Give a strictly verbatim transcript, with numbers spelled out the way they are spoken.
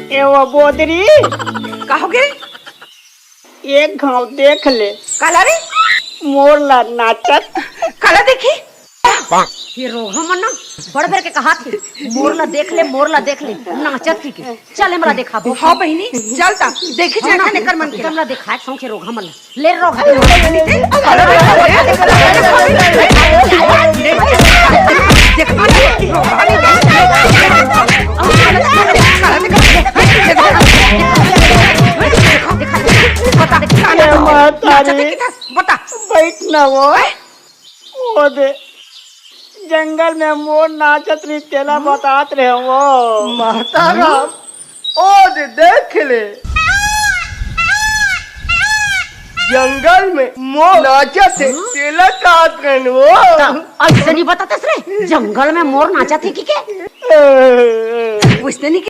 ए वो बोदरी, का होगे? एक घांव देख ले। काला रे? मोर ला नाचत। काला देखी? ये रोगहा मन ना बड़ बेर के कहाथे, मोर ला देख ले, मोर ला देख ले, नाचत कहिके। चल, एमला देखाबो। हाँ बहिनी, चल ता, देखी हाँ ना, जाथन एकर मन के। एमला देखाए सौंसे रोगहा मन ला। ले रोगहा। बता, बता, ए माता रे, बता। बैठ ना वो। हैं? ओ दे, जंगल में मोर नाचत रही, तेला बतात रहे वो। माता राम, ओ दे, देख ले। जंगल में मोर नाचत हे, तेला तात रहे वो। अइसे नहीं बतातेस रे, जंगल में मोर नाचत हे कहिके। वइसने नहीं